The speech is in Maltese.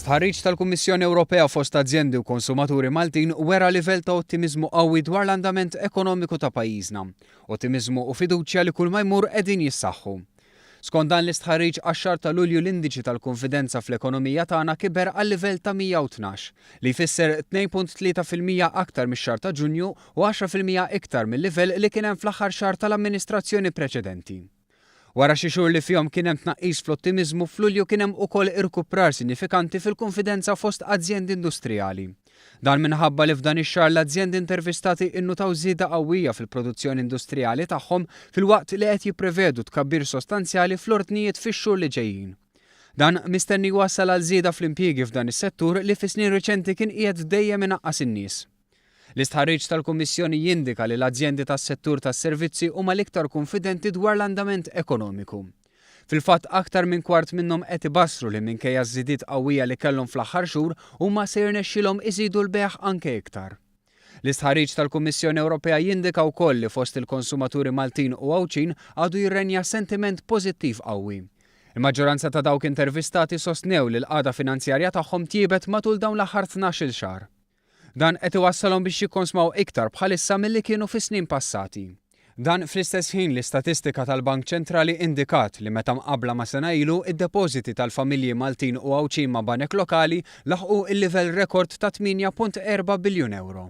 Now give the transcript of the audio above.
Stħarriġ tal-Kummissjoni Ewropea fost azjendi u konsumaturi Maltin wera livell ta' ottimiżmu qawwi dwar l-andament ekonomiku ta' pajjiżna. Ottimiżmu u fiduċja li kull ma jmur qegħdin jissaħħu. Skont dan l-istħarriġ għax-xahar ta' Lulju l-indiċi tal-kunfidenza fl-ekonomija tagħna kiber għal livell ta' 112, li jfisser 2.3% aktar mix-xahar ta' Ġunju u 10% iktar mil-livell li kien hemm fl-aħħar xahar tal-amministrazzjoni preċedenti. Wara xi xhur li fihom kien hemm tnaqqis fl-ottimiżmu, f'Lulju kien hemm ukoll irkuprar sinifikanti fil-kunfidenza fost azjendi industrijali. Dan minħabba li f'dan ix-xahar l-azjendi intervistati innutaw żieda qawwija fil-produzzjoni industrijali tagħhom filwaqt li qed jipprevedu tkabbir sostanzjali fl-ordnijiet fix-xhur li ġejjin. Dan mistenni jwassal għal żieda fl-impjiegi f'dan is-settur li fi snin riċenti kien qiegħed dejjem inaqqas in-nies. L-istħarriġ tal-Kummissjoni jindika li l-azjendi tas-settur tas-servizzi huma l-iktar kunfidenti dwar l-andament ekonomiku. Fil-fatt aktar minn kwart minnhom qed ibassru li minkejja ż-żidiet qawwija li kellhom fl-aħħar xhur huma se jirnexxilhom iżidu l-bejgħ anke iktar. L-istħarriġ tal-Kummissjoni Ewropea jindika wkoll li fost il-konsumaturi Maltin u Għawdxin għadu jirrenja sentiment pożittiv qawwi. Il-maġġoranza ta' dawk intervistati sostnew li l-qagħda finanzjarja tagħhom tjiebet matul dawn l-aħħar 12-il xahar. Dan qed iwassalhom biex jikkonsmaw iktar bħalissa milli kienu fi snin passati. Dan fl-istess ħin li statistika tal-Bank Ċentrali indikat li meta mqabbla ma' sena ilu id-depożiti tal-familji Maltin u Għawdxin ma' banek lokali laħqu il-livell rekord ta' 8.4 biljun euro.